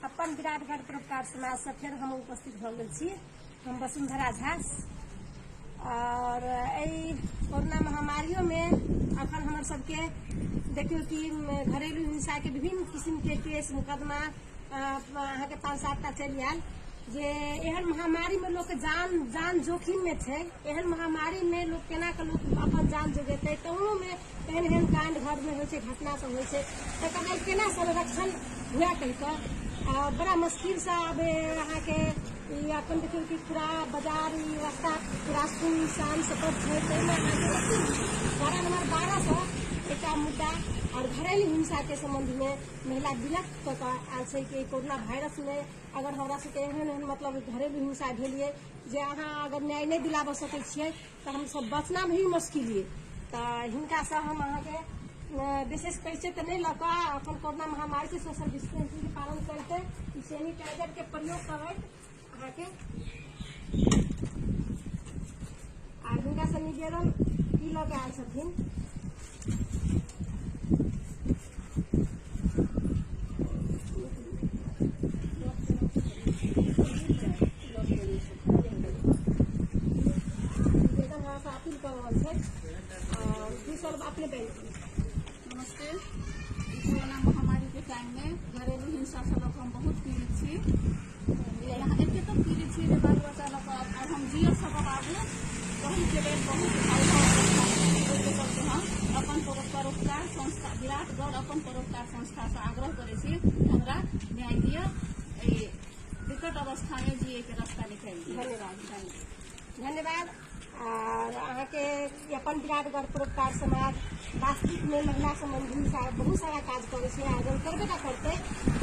अपन विराटगढ़ परोपकार समाजसँ फेर हम उपस्थित भऽ गेल छी। हम वसुंधरा झा और एहि कोरोना महामारियोमे अखन हमर सबके देखियौ कि घरेलू हिंसाके विभिन्न किसिमके केस मुकदमा अहाँके 5-7 टा चलि आयल जे एहन महामारीमे लोक जान जान जोखिममे छै। एहन महामारीमे लोक केना कऽ लोक अपन जान जोगेतै, तहुमे एहन एहन कांड घरमे होइ छै, घटना सब होइ छै, तकर लेल केना संरक्षण हुए कहि कऽ बड़ा मुश्किलसँ आब अहाँके ई अपन देखियौ कि पूरा बाजार ई रास्ता पूरा सुनसान सतत छै। ताहिमे अहाँके वार्ड नंबर 12 सँ एकटा मुद्दा और घरेलू हिंसाके सम्बन्धमे महिला विलक कऽ कऽ आयल छै कि कोरोना वायरसमे अगर हमरा सबके एहन एहन मतलब घरेलू हिंसा भेल ये जे अहाँ अगर न्याय नहि दिलाबऽ सकै छियै तऽ हमसब बचना भी मुश्किल ये। तऽ हिनकासँ हम अहाँके विशेष परिचय तऽ नहि लऽ कऽ अपन कोरोना महामारीके सोशल डिस्टेंसिंगके पालन करिते सैनिटाइजरके प्रयोग करैत अहाँके आ हिनकासँ निवेदन ई लऽ कऽ आयल छथिन। निवेदन हमरा अपील कऽ रहल छै और दोसर अपने बैंक। नमस्ते। कोरोना महामारी के टाइम में घरेलू हिंसा से लऽ कऽ हम बहुत पीड़ित छी। यहाँ एते तक पीड़ित छी जे बाल बच्चा लऽ कऽ आब हम जियो सकब आगू ताहिके लेल बहुत ओहिके चलते हम अपन परोपकार संस्था विराटगढ़ अपन परोपकार संस्था से आग्रह करै छी हमरा न्याय दिअ, एहि विकट अवस्था में जिए के रास्ता निकालि दिअ। धन्यवाद, धन्यवाद। और अहाँके अपन विराटगढ़ परोपकार समाज वास्तविक में महिला संबंधी बहुत सारा काज करै छै, आयोजन करबे टा करतै।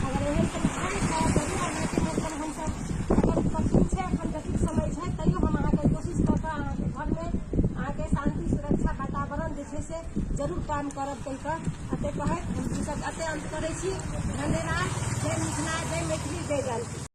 अगर एहन कोनो छै तऽ जरूर अहाँके मतलब हमसब अगर कठिन छै एखन जटिल समय छै तैयो हम अहाँके कोशिश कऽ कऽ अहाँके घरमे अहाँके शान्ति सुरक्षा वातावरण जे छै से जरूर काम करब कहि कऽ एते कहैत हम सब एते अंत करै छी। धन्यवाद। जय मिथिला, जय मैथिली, जय जानकी।